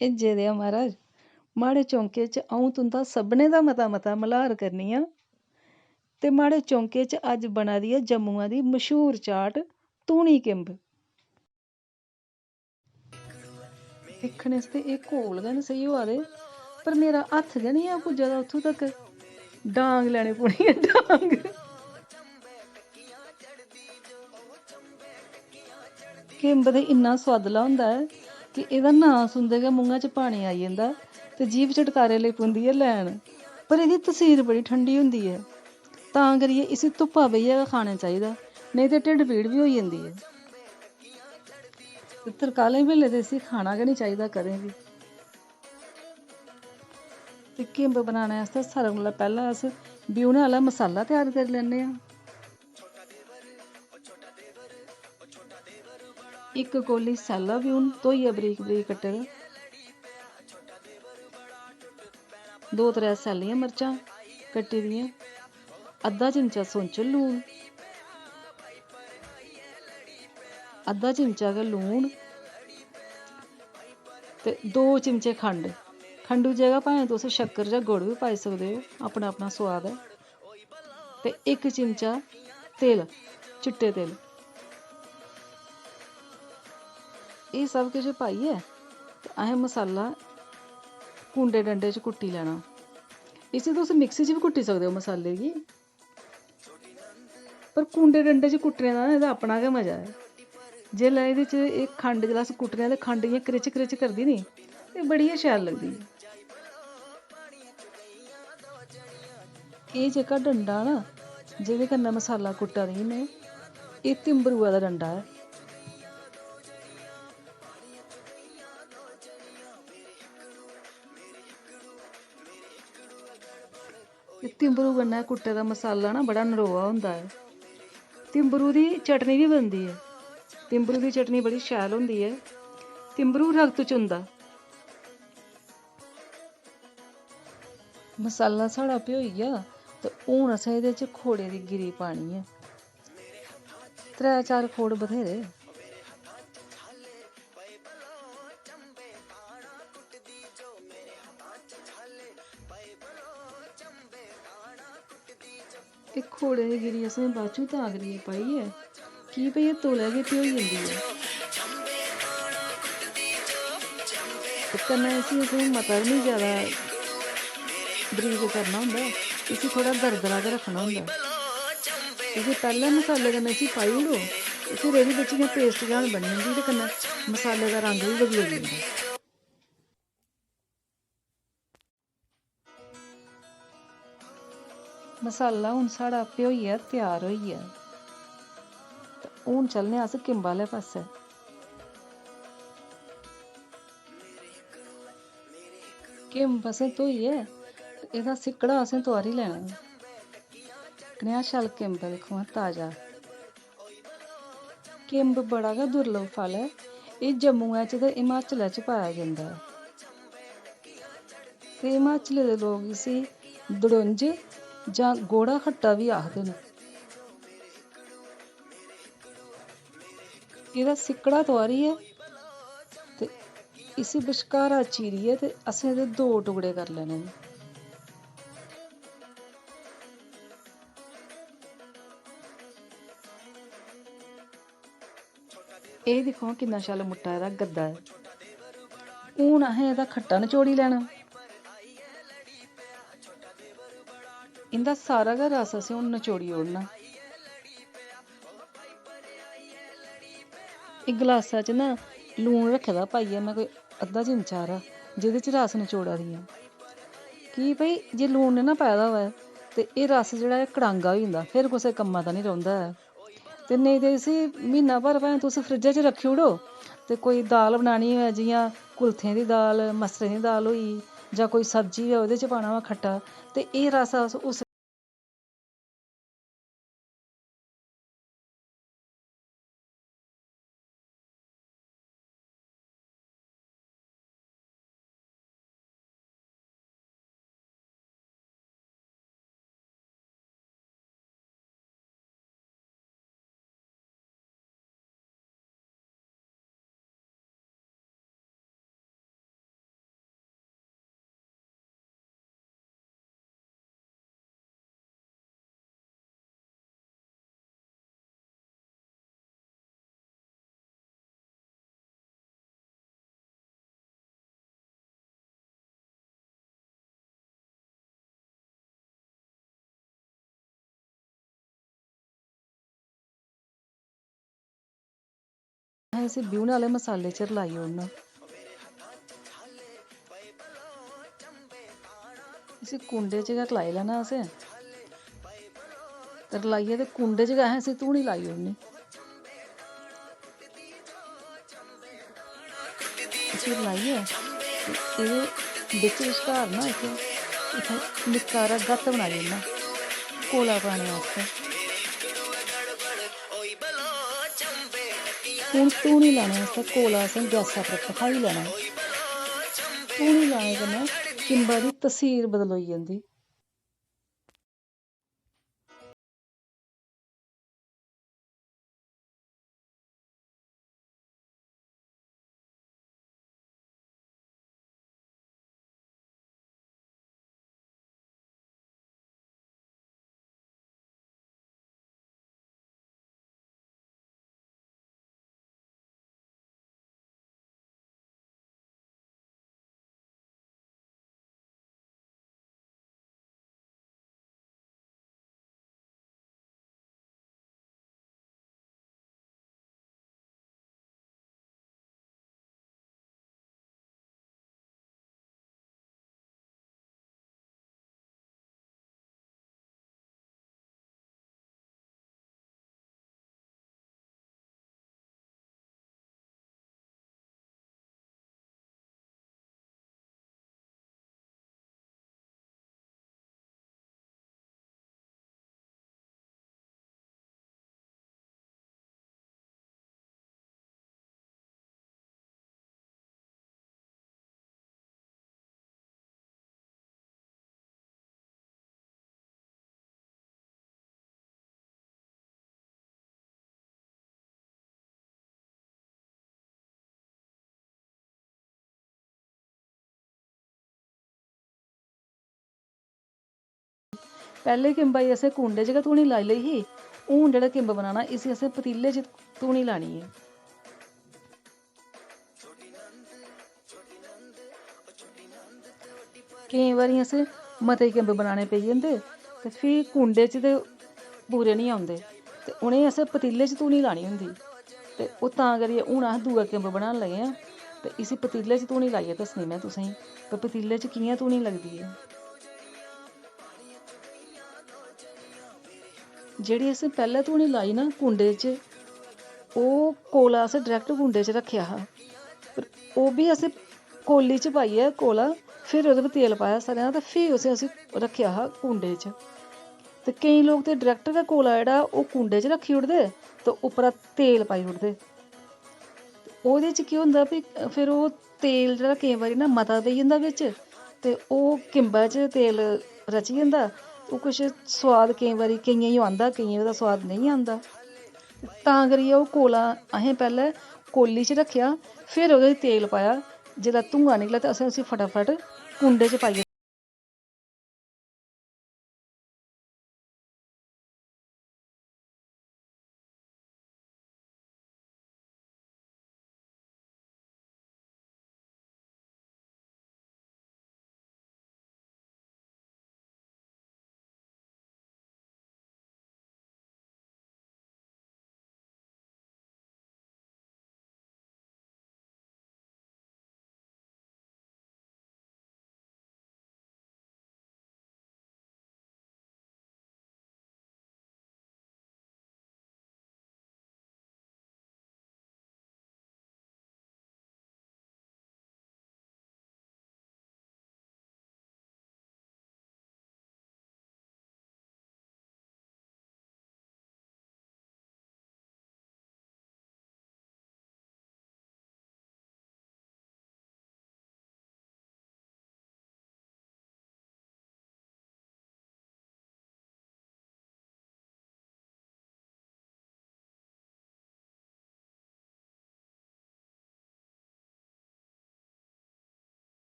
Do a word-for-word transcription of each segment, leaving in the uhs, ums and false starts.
एह् जे देआ महाराज, माड़े चौंके च अ'ऊं तुं'दा सभनें दा मता मता मल्हार करनी आं। ते माड़े चौंके च अज्ज बना दी ऐ जम्मुआ दी मशहूर चाट धूनी किंब। दिक्खने च ते एह् कोल गै न सेही होआ दे, पर मेरा हत्थ गै निं ऐ पुज्जा दा उत्थूं तक। डांग लैने पौनी ऐ, डांग। किंब ते इन्ना सोआदला होंदा ऐ कि एह्दा नांऽ सुनदे गै मुंहै च पानी आई जंदा ते जीभ चटकारे लेई पौंदी ऐ लैन। पर एह्दी तसीर बड़ी ठंडी होंदी ऐ, तां करियै इसी धुप्पा बेहियै गै खाना चाहिदा, नेईं ते ढिड्ड पीड़ बी होई जंदी ऐ। ते तरकालें बेल्लै ते इसी खाना गै निं चाहिदा कदें बी। ते किंब बनाने आस्तै सारें कोला पैह्लें अस ब्यूने आह्ला मसाला त्यार करी लैन्ने आं। इक कौली सैल्ला ब्यून धोइयै बरीक बरीक कट्टे दा, दो त्रै सैल्लियां मर्चां कट्टी दियां, अद्धा चिमचा सौंचल लून, अद्धा चिमचा गै लून ते दो चिमचे खंड। खंडू जगह भाएं तुस शक्कर जां गुड़ बी पाई सकदे ओ, अपना अपना सोआद ऐ। ते इक चिमचा तेल, चिट्टे तेल। एह् सब किश पाइयै ते असें मसाला कूंडे डंडे च कुट्टी लैना। इसी तुस मिक्सी च बी कुट्टी सकदे ओ मसाले गी, पर कूंडे डंडे च कुट्टने दा ना एह्दा अपना गै मजा ऐ। जेल्लै एह्दे च एह् खंड, जेल्लै अस कुट्टने आं ते खंड इ'यां क्रिच क्रिच करदी नी, एह् बड़ी गै शैल लगदी। एह् जेह्का डंडा ना, जेह्दे कन्नै मसाला कुट्टा दी में, एह् तिंबरुआ दा डंडा ऐ। ते तिंबरू कन्नै कुट्टे दा मसाला ना बड़ा नरोआ होंदा ऐ। तिंबरू दी चटनी बी बनदी ऐ। तिंबरू दी चटनी बड़ी शैल होंदी ऐ। तिंबरू रक्त चुंदा। मसाला साढ़ा भ्योई गेआ ते हून असें एह्दे च खोड़े दी गिरी पानी ऐ। त्रै चार खोड़ बथ्हेरे। एह् खोड़े दी गिरी असें बाचू तां करियै पाई ऐ, की भई एह् तौले गै भ्योई जंदी ऐ। ते कन्नै इसी असें मता बी निं जैदा बरीक करना होंदा, इसी थोह्ड़ा दरदरा गै रक्खना होंदा। इसी पैह्लें मसाले कन्नै इसी पाई ओड़ो, ते फिर एह्दे बिच्च इ'यां पेस्ट जन बनी जंदी ते कन्नै मसाले दा रंग बी बदली जंदा। मसाला हून साढ़ा भ्योइयै त्यार होई गेआ। ते हून चलने अस किम्ब आह्ले पास्सै। किम्ब असें धोइयै ते एह्दा सिक्कड़ा असें तुआरी लैना। कनेहा शैल किम्ब ऐ, दिक्खो हां, ताजा। किम्ब बड़ा गै दुर्लभ फल ऐ। एह् जम्मुऐ च ते हिमाचलै च पाया जंदा ऐ। ते हिमाचलै दे लोक इसी दड़ोंज जां गोड़ा खट्टा बी आखदे न। एह्दा सिक्कड़ा तुआरियै ते इसी बश्कारा चीरियै ते असें एह्दे दो टुकड़े करी लैने न। एह् दिक्खो हां, किन्ना शैल मुट्टा एह्दा गद्दा ऐ। हून असें एह्दा खट्टा नचोड़ी लैना। इं'दा सारा गै रस असें हून नचोड़ी ओड़ना। इक गलासा च ना लून रक्खे दा पाइयै में, कोई अद्धा चिमचा हारा, जेह्दे च रस नचोड़ा दी आं। की भई, जे लून नेईं ना पाए दा होऐ ते एह् रस जेह्ड़ा ऐ कड़ांगा होई जंदा, फिर कुसै कम्मा दा निं रौंह्दा ऐ। ते नेईं ते इसी म्हीना भर भाएं तुस फ्रिज्जै च रक्खी ओड़ो, ते कोई दाल बनानी होऐ, जि'यां कुल्थें दी दाल, मसरें दी दाल होई, जां कोई सब्जी होऐ, ओह्दे च पाना होऐ खट्टा, ते एह् रस अस उस इसी ब्यून आह्ले मसाले च रलाई ओड़ना। इसी कुंडे च गै रलाई लैना असें। रलाइयै ते कुंडे च गै असें इसी धूनी लाई ओड़नी। इसी रलाइयै ते एह्दे बिच बश्कार ना इक इत्थै निक्का हारा गत्त बनाई ओड़ना कोला पाने आस्तै। हून धूनी लाने आस्तै कोला असें गैसा पर भखाई लैना। धूनी लाने कन्नै किंबा दी तसीर बदलोई जंदी। पैह्लें किम्बा गी असें कुंडे च गै धूनी लाई लेई ही। हून जेह्ड़ा किम्ब बनाना, इसी असें पतीले च धूनी लानी ऐ। केईं बारी असें मते किम्ब बनाने पेई जंदे ते फ्ही कुंडे च ते पूरे निं औंदे, ते उ'नेंगी असें पतीले च धूनी लानी होंदी। ते ओह् तां करियै हून अस दूआ किम्ब बनान लगे आं, ते इसी पतीले च धूनी लाइयै दस्सनी में तुसेंगी, ते पतीले च कि'यां धूनी लगदी ऐ। जेह्ड़ी असें पैह्लें धूनी लाई ना कुंडे च, ओह् कोला असें direct कुंडे च रक्खेआ हा। पर ओह् बी असें कोली च पाइयै कोला, फिर ओह्दे पर तेल पाया सरेआं दा, ते फ्ही उसी, उसी रक्खेआ हा कुंडे च। ते केईं लोक ते direct गै कोला जेह्ड़ा ओह् कुंडे च रक्खी ओड़दे ते उप्परा तेल पाई ओड़दे। ओह्दे च केह् होंदा, फ्ही, फिर ओह् तेल जेह्ड़ा केईं बारी ना मता पेई जंदा बिच, ते ओह् किम्बै च तेल रची जंदा। ओह् कुछ सोआद केईं बारी केइयें गी आंदा, केइयें गी ओह्दा सोआद नेईं आंदा। तां करियै ओह् कोला असें पैह्लें कोली च रक्खेआ, फिर ओह्दे च तेल पाया। जेल्लै धुआं निकलेआ ते असें उसी फटाफट कुंडे च पाई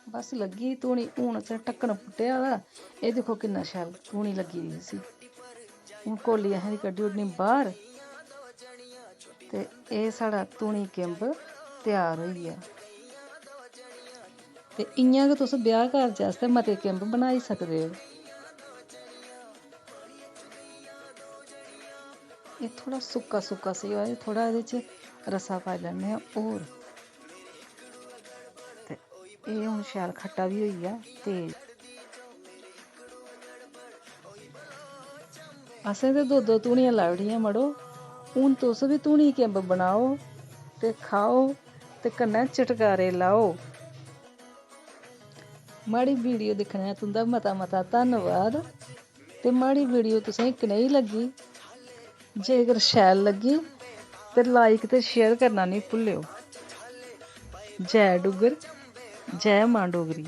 बस लग्गी धूनी। हून असें ढक्कन पुट्टेआ दा, एह् दिक्खो किन्ना शैल धूनी लग्गी दी इसी। हून कोली असें कड्ढी ओड़नी बाह्र। ते एह् साढ़ा धूनी किंब त्यार होई गेआ। ते इ'यां गै तुस ब्याह् कारज आस्तै मते किंब बनाई सकदे ओ। एह् थोह्ड़ा सुक्का सुक्का सेही होआ, थोह्ड़ा एह्दे च रसा पाई लैन्ने आं होर। ते एह् हून शैल खट्टा बी होई गेआ तेज। असें ते दो दो धूनियां लाई ओड़ियां मड़ो। हून तुस बी धूनी किंब बनाओ ते खाओ ते कन्नै चटकारे लाओ। माड़ी वीडियो दिक्खने दा तुं'दा मता मता धन्नवाद। ते माड़ी वीडियो तुसेंगी कनेही लग्गी? जेकर शैल लग्गी ते लाइक ते शेयर करना निं भुल्लेओ। जै डुग्गर, जै मां डोगरी।